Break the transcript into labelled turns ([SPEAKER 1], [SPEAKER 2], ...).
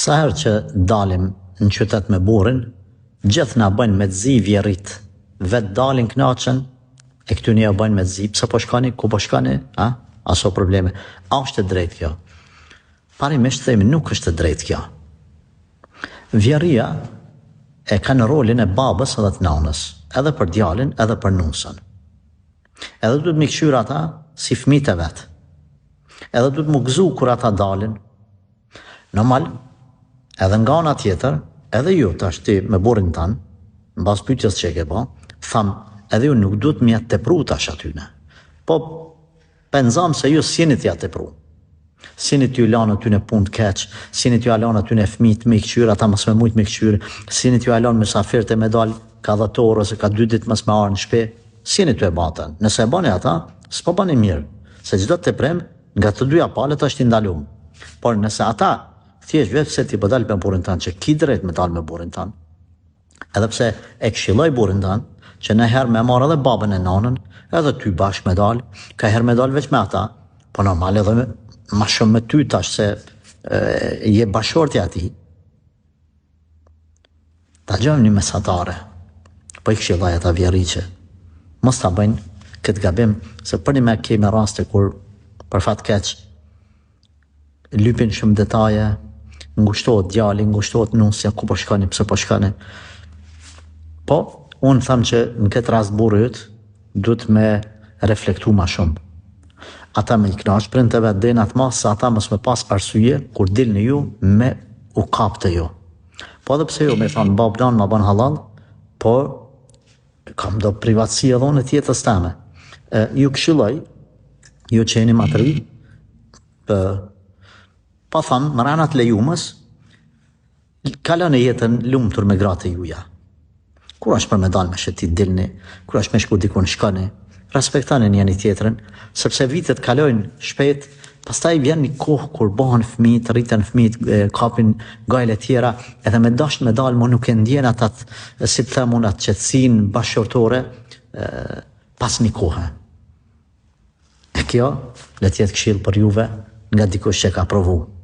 [SPEAKER 1] Sa herë që dalim në qytet me burrin, gjithë na bëjnë me të zi vjerrit. Vetë dalin knaqen, e këtyne ja bëjnë me të zi. Pse po shkoni, ku po shkoni, a? Aso probleme. A është e drejtë kjo? Parimisht themi nuk është e drejtë kjo. Vjerria e kanë rolin e babës edhe të nanës, edhe për djalin edhe për nusën. Edhe duhet me i kqyr ata si fëmijët e vet. Edhe duhet m'u gëzu kur ata dalin. Normal, edhe nga ana tjetër, edhe ju tash ti me burrin tan, në bazë pyetjes që e ke ba, tham, edhe ju nuk duhet me ja tepru tash atyne. Po Po e nxamë se ju s'jeni tu ja tepru. S'jeni tu ju lanë atyne punë të keq, s'jeni tu ja lanë atyne fëmijët me i kqyr, ata mos me mujt me i kqyr, s'jeni tu ja lanë mysafirët e me dal ka 10 orë ose ka 2 ditë mos me ardh në shtëpi, s'jeni tu e ba atë. Nëse e bani ata, s'po bani mirë, se çdo teprim nga të dyja palët është i ndalum. Por nëse ata thjesht veç pse ti po dal me burrin tënd që ki drejt me dal me burrin tënd, Edhe pse e këshilloj burrin tënd që në herë me marrë edhe babën e nanën, edhe ty bashkë me dal, ka herë me dal veç me ata, po normal edhe me, ma shumë me ty tash se e, je bashkëshortja e tij. Ta gjejmë një mesatare. Po i këshilloj ata vjerri që mos ta bëjnë këtë gabim, se përnjëmend kemi raste kur për fat keq lypin shumë detaje, ngushtohet djali, ngushtohet nusja, ku po shkoni, pse po shkoni. Po, unë tham që në këtë rast burri yt duhet me reflektu ma shumë. Ata me i knaq prindët e vet deri në atë masë se ata mos me pas arsye kur dilni ju me u kap te ju. Po edhe pse ju me thonë babë nanë ma ban hallall, po kam do privatësi edhe unë të jetës teme. E, ju këshilloj, ju që jeni ma të ri, pë, pa tham, mrena të lejumës, kaloni jetën lumtur me gratë e juja. Kur është për me dalë me shëtit dilni, kur është me shku dikun shkoni, respektoni njëni tjetrin, sepse vitet kalojnë shpejt, pastaj vjen një kohë kur bëhen fëmijët, rriten fëmijët, kapin gajle tjera, edhe me dasht me dalë, mo nuk e ndjen ata, si të them unë, atë qetësinë bashkëshortore, pas një kohe. E kjo, le të jetë këshillë për juve nga dikush që ka provu.